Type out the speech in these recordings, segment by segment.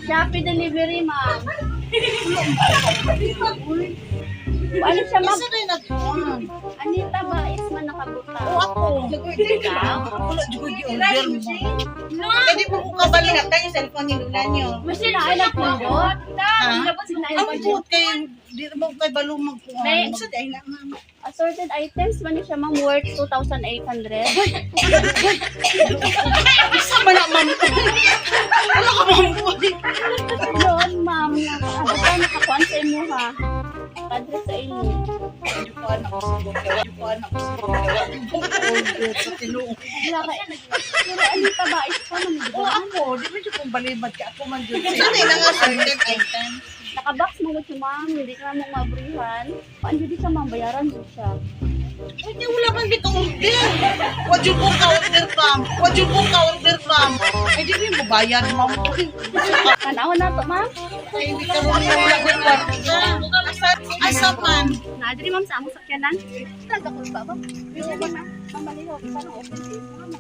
Shopee delivery, ma'am. Ano siya, ma'am? Isa na yung nagkuhan. Anita ba is man nakabuta? O ako. Ikaw? Wala, di ko gi-order mo. Eh, di mo ko kabalo. Kinapta yung cellphone ni Lula niyo. Sila ay nagpindot. Ha? Sila ay Ang nagpindot. buot kayo, di mo kay balo magkuhan. May- Sa di ay na, ma'am. Assorted items man ni siya, ma'am, worth 2,800. Isa ba na, ma'am? Wala ka, ma'am. Noon, ma'am, nakabuta, nakakuan sa imo, ha? Address sa imo. Di ko anak siguro. Di ko anak siguro. Order sa tinuod. Wala ka. Pero Anita ba is pa man, di O ba? ako, di ba siya kung balibad ka? Ako man dyan. Sa na yung assorted items? Nakabox mo siya, ma'am. Hindi ka mo mabrihan. Ano di siya, ma'am? Bayaran mo siya. Uy, di wala man di ka order. What you book ka order, ma'am? What you book ka order, ma'am? Ay, di mo bayad, ma'am. Uy, Tanawa na to, ma'am. ay, hindi ka rin wala ko kwarta. Asa, asa man. Naadri, ma'am, sa among sakyanan. Talaga ko ba, ma'am? Pwede, ma'am. Ma'am, baliho. Paano open space, ma'am?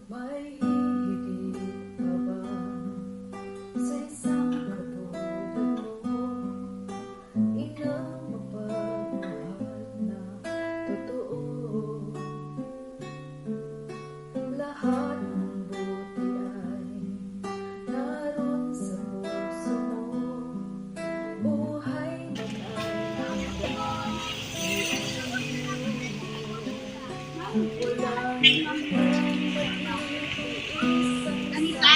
May hihigit pa ba sa isang katulad mo? Inang mapagmahal na totoo. Lahat ng buti ay naroon sa puso mo. Buhay man ay walang matiis ang Anita?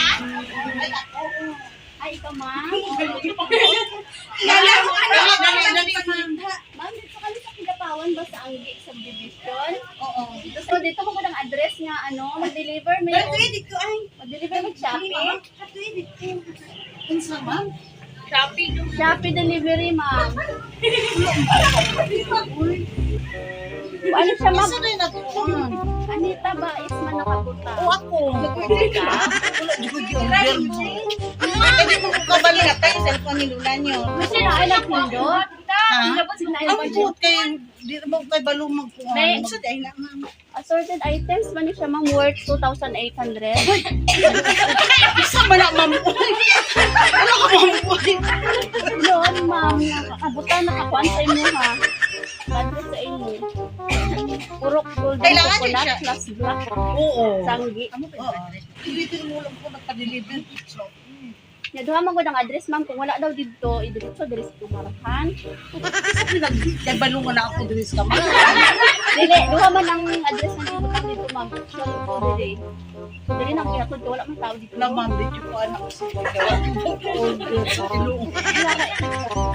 Ay, oo. Ay, ikaw, ma'am. Dali, dali, dali, ma'am. Ma'am, dito kami sa Kidapawan ba sa Anggi Subdivision? Oo. So, dito ko ang address nga, ano, mag-deliver may Pero tuwi dito ay. mag-deliver mag Shopee. Tuwi dito. Unsa, ma'am? Shopee delivery, ma'am. Ano siya, ma'am? Isa na yung nagkuhan. Anita ba is man nakabuta? O ako. Wala, di ko gi-order mo. Eh, di mo ko kabalo. Kinapta yung cellphone ni Lula niyo. Sila ay nagpindot. Ha? Sila ay Ang nagpindot. buot kayo, di mo kay balo magkuhan. May- Sa di ay na, ma'am. Assorted items man ni siya, ma'am, worth 2,800. Isa ba na, ma'am? Wala ka, ma'am. Noon, ma'am, nakabuta, nakakuan sa imo, ha? Address sa imo. Purok golden Kailangan yun coconut siya. plus black Oo. sanggi. Oo. Dito mo lang po nagpa-deliver. So, Nya duha man gud ang address, ma'am, kung wala daw didto, idiretso diri sa Tumarahan. Sa pinag kay balungan na ako diri sa kamay. Dili, duha man ang address ng ibutang dito, ma'am. Option ko dili. Dili nang gihatod kay wala man tao dito. Wala, ma'am, di ko anak siguro. Order sa tinuod. Wala ka.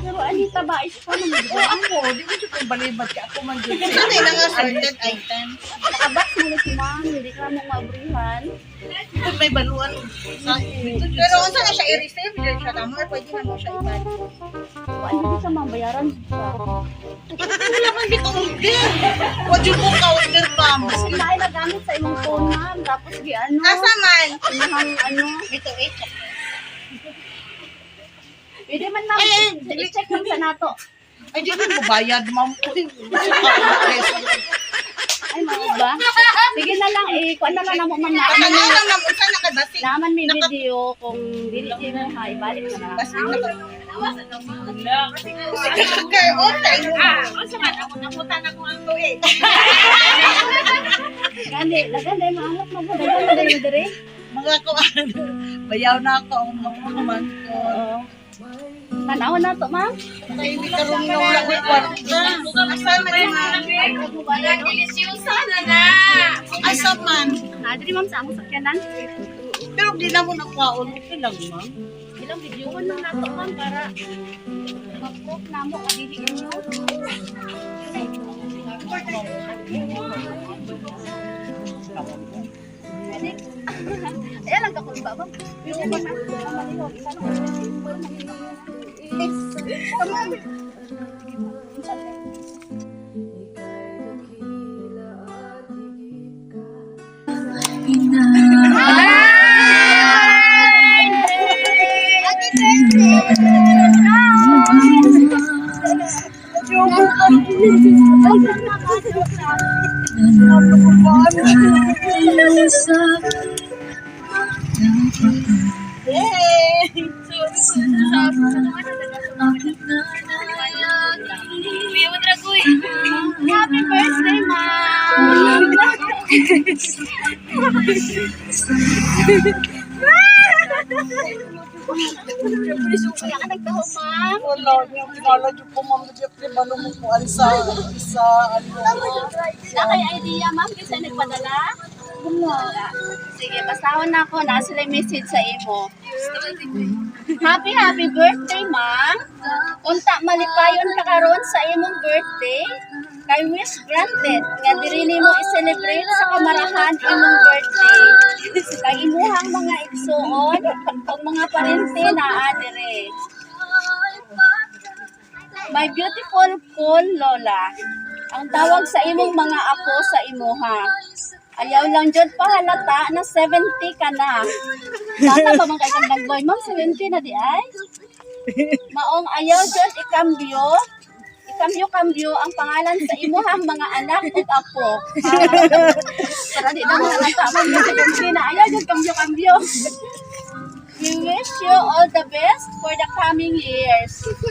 Pero Anita ba is pa man O di ba? ako, di ba siya kung balibad ka? Ako man dyan. Sa na yung assorted items? Nakabox mo na si ma'am, hindi ka mo mabrihan. Ito may baluan. Sa, dito dyan Pero sa- unsa na siya i-receive dyan siya tamo or pwede na mo siya ibalik. Ano di siya, ma'am, bayaran siya. Wala man di ka order. What you book ka order, ma'am? Sila ay nagamit sa imong phone, ma'am. Tapos gi ano, Asa man? imong ano. Dito eh. Pwede man, ma'am, Ay, ay, dili. i-check man sa nato. Ay, di mo bayad, ma'am. Uy, Ay, ma'am ba? Sige na lang, eh, kuan na lang namo, ma'am. Ano Naaman, lang ma'am unsa na kay basig? naaman may video kung dili di mo ha, ibalik na lang. Basig na ka. Kay unsa imo? Gani, lagan dahil maangat mo, dagan na dahil mo dire. Mga kuan. Bayaw na ako ang mga pamangkon. Oo. Tanawa na to, ma'am. Ay, hindi ka rin wala ko kwarta. Asa man ma'am? Asa man. Naadri, ma'am, sa among sakyanan. Pero di na mo nakuhaon. Okay lang, ma'am. Ilang video lang nato, ma'am, para ma-proof na mo kadili inyo. Ayan lang kakulba, ma'am. Pwede man, ma'am. Ma'am, baliho. Paano ko? Ika'y dakila at higit ka Happy birthday! Sa Yay! aking nanayagi. Happy birthday, ma'am! Wala ka nagtaho, ma'am. Wala niya, kinala niyo po, ma'am, Jeffrey, manumukuan sa ano. Wala kay idea, ma'am, kasi nagpadala? Wala. Sige, basahon na ako. Nasa sila yung message sa imo. Happy, happy birthday, ma'am. Unta malipayon ka karon sa imong birthday. Kay wish granted nga diri nimo i-celebrate sa kamarahan imong birthday. Kay imuhang mga igsuon ug mga parente naa diri. My beautiful cool Lola. Ang tawag sa imong mga apo sa imuha. Ayaw lang jud pahalata na 70 ka na. Tata pa man kay kang dagboy, ma'am, 70 na di ay. Maong ayaw jud ikambyo. Ikambyo-kambyo ang pangalan sa imuhang mga anak ug apo. Para di na mahalata man na 70 na ayaw jud kambyo-kambyo. We wish you all the best for the coming years. We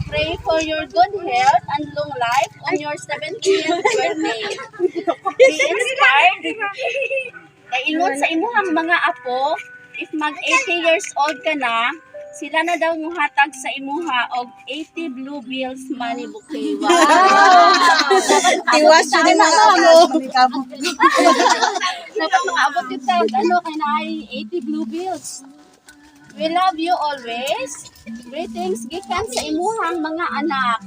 pray for your good health and long life on your 70th birthday. Be inspired. Kaingon sa imuhang mga apo, if mag 80 years old ka na, sila na daw muhatag sa imuha og 80 blue bills money bouquet. Wow! Tiwas yun yung mga apo. Dapat makaabot yung tag, ano, kay naay 80 blue bills. We love you always. Greetings gikan sa imuhang mga anak,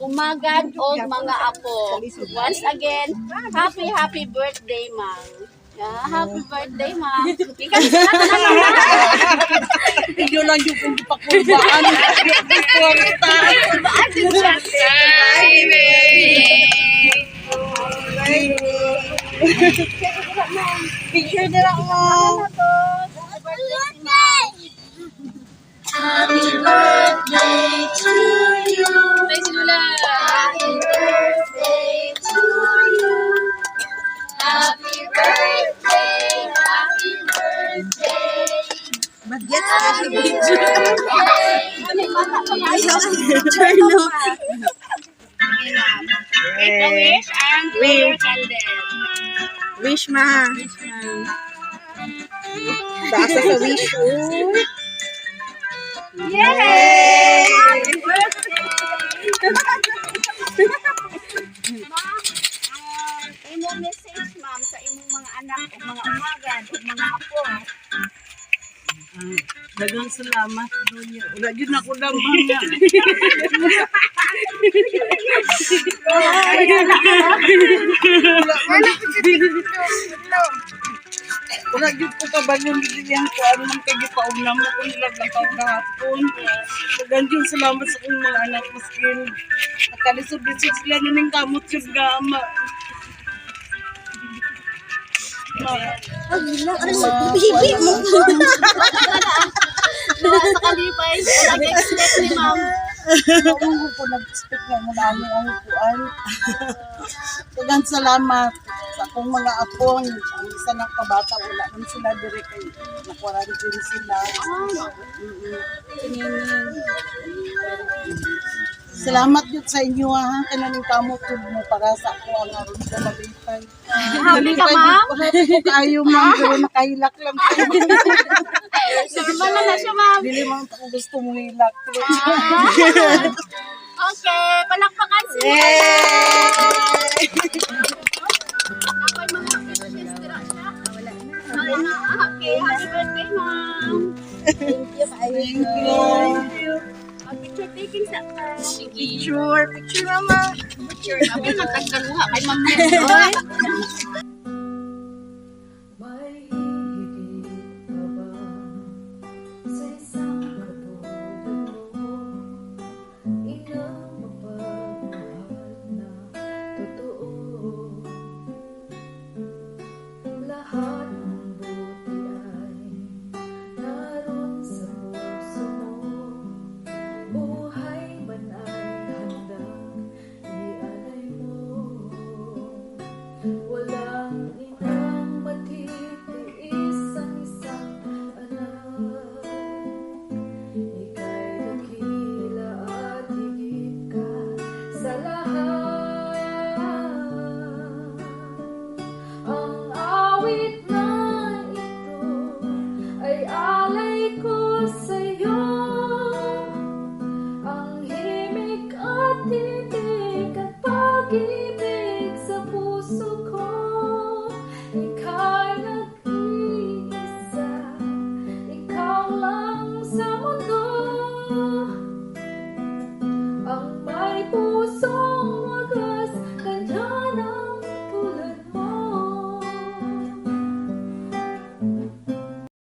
umagad og mga apo. Once again, happy happy birthday, ma'am. Yeah, happy birthday, ma'am. Gikan sa tanan, ma'am. Video lang yung kung pakurbaan. Kwarta. Picture nila mo. Happy birthday to you. Happy birthday to you. Happy birthday, happy birthday. Bagets na siya picture. May bata pa nga. Picture no. Make a wish and blow your candle. Wish ma. Basta sa wish. Oh. Yay! Happy birthday! Ma'am, imong message, ma'am, sa imong mga anak o mga umagad o mga apo. Daghang salamat, Donya. Wala yun ako lang, ma'am. Wala yun ko kabalon diyang ko ano man kay gipaugna mo kung nilagakaw kahapon. Daghang yun salamat sa akong mga anak maskin. Nakalisod-lisod sila na ning kamot yung gama. Bibi mo. Duha sa kalipay, nag-expect ni ma'am. Ako po nag-expect nga mo namin ang upuan. Daghang salamat sa akong mga apo. Ang isa ng kabata, wala man sila dire kay na-quarantine sila. Mm-mm. Salamat yun sa inyo ha. Kananing kamot yun mo para sa ako ang aron ko malipay. Happy ka, ma'am? Happy ko kayo, ma'am. Pero nakahilak lang ko. Normal na na siya, ma'am. Dili man ako gusto mo hilak. Ah. Okay, palakpakan si Yay! Ako'y mga wishes dira siya. Wala na. Okay, happy birthday, ma'am. Thank you. Thank you. Picture taking sa Picture. Picture mama. Picture. Abi magtagkaluha kay ma'am. Oy. May hihigit pa ba sa isang katulad mo? Inang mapagmahal na totoo. Lahat ng buti ay naroon sa puso mo. Buhay man ay handang ialay mo. Sa mundo.